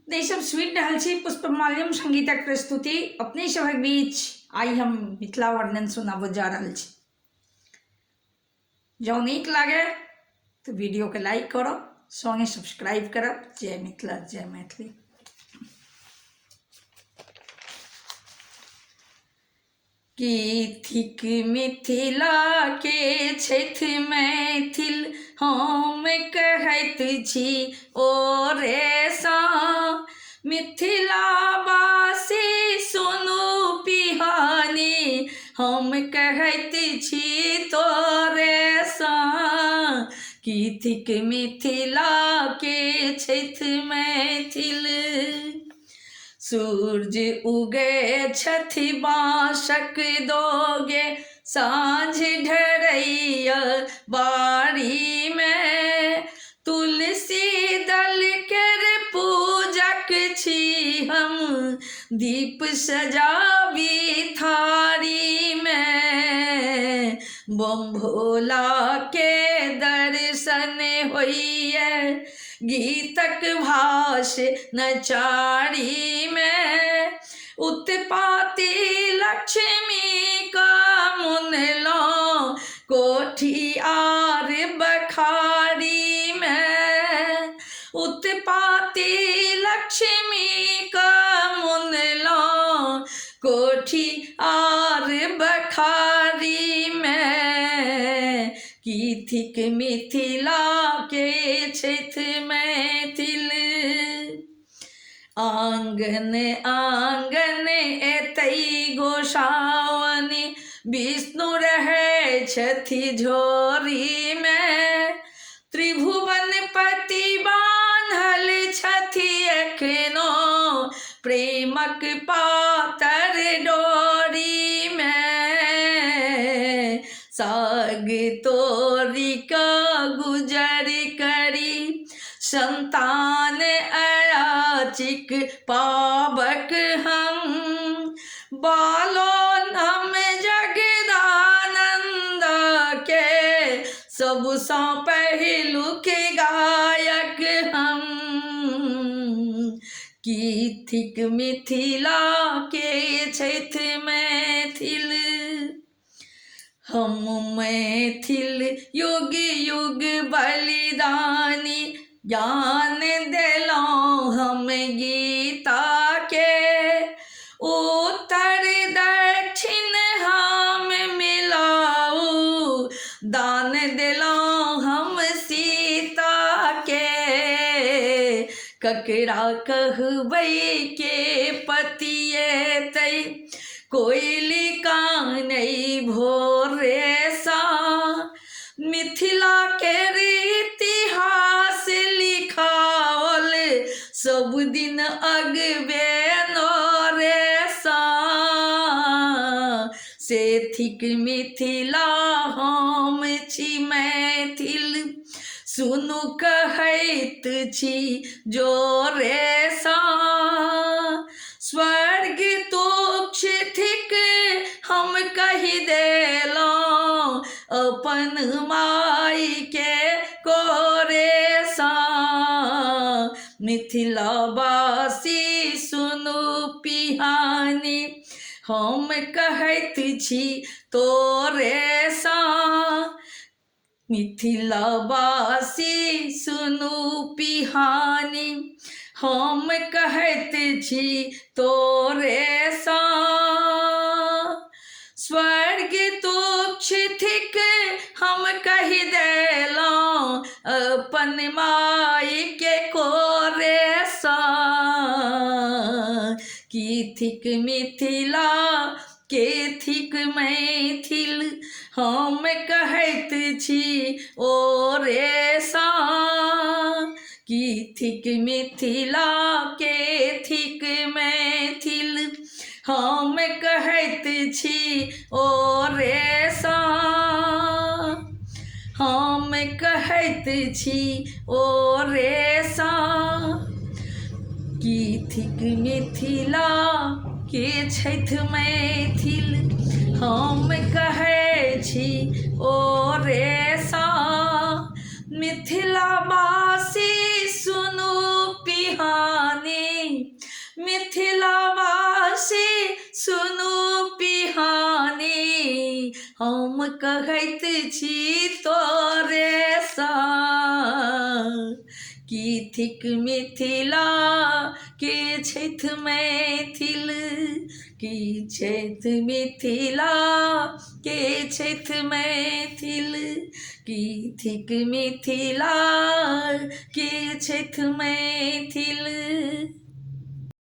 अपने सब सुनि रहल छी पुष्पमाल्यम संगीतक प्रस्तुति। अपने सभक बीच आइ हम मिथिला वर्णन सुनाबऽ जा रहल छी। जँ नीक लागे तऽ वीडियोके लाइक करब, संगे सब्सक्राइब करब। जय मिथिला, जय मैथिली। की थिक मिथिला के छथि मैथिल, हम कहैत छी ओ रे सा। मिथिलावासी सुनू पिहानी, हम कहैत छी तोरे सा। की थिक मिथिला के छथि मैथिल। सूर्य उगे छथि बाँसक दोगे, साँझ ढरैया बाड़ी में। तुलसी दल केर पूजक छी हम, दीप सजाबी थारी में। बम भोला के दर्शन होइए गीतक भाष नचारी में। उत्पाती लक्ष्मी का मुनलो कोठी आर बखारी में। उत्पाती लक्ष्मी का मुनलो कोठी आर बखारी में। की थिक मिथिला के छथि मैथिल। आंगन आंगन एतै गोसावनी, विष्णु रहै छथि झोरी में। त्रिभुवन पति बान्हल छथि एखनो प्रेमक पातर डोरी में। साग तोरी का गुजर करी संतान अयाचिक पाबक हम। बालो हम जगदानंद के सबसँ पहिलुक गायक हम। की थिक मिथिला के छथि मैथिल। हम मैथिल युग युग बलिदानी, ज्ञान देलहुँ हम गीता के। उत्तर दक्षिण हम मिलाउ, दान देलहुँ हम सीता के। ककरा कहबै के पतिएतै, कोइली कानै भोरे सा। मिथिला के इतिहास लिखाओल सब दिन अगबे नरे सा। से थिक मिथिला हम छी मैथिल, सुनु कहैत छी जोरे सा। स्वर्ग तुच्छ थिक हम कहि देलहुँ अपन माय के कोरे सा। मिथिलावासी सुनु पिहानी, हम कहैत छी तोरे सा। मिथिलावासी सुनू पिहानी, हम कहैत छी तोरे सा। स्वर्ग तुच्छ थिक हम कहि देलहुँ अपन माय के कोरे सा। की थिक मिथिला के थिक मैथिल, हम कहैत छी ओ रे सा। की थिक मिथिला के थिक मैथिल, हम कहैत छी ओ रे सा। हम कहैत छी ओ रे सा। की थिक मिथिला के छथि मैथिल, हम कहै छी ओ रे सा। मिथिलावासी सुनू पिहानी, सुनू पिहानी, हम कहैत छी तोरेसँ। की थिक मिथिला, के छथि मैथिल, की छथि मिथिला, के छथि मैथिल, की थिक मिथिला, के छथि मैथिल।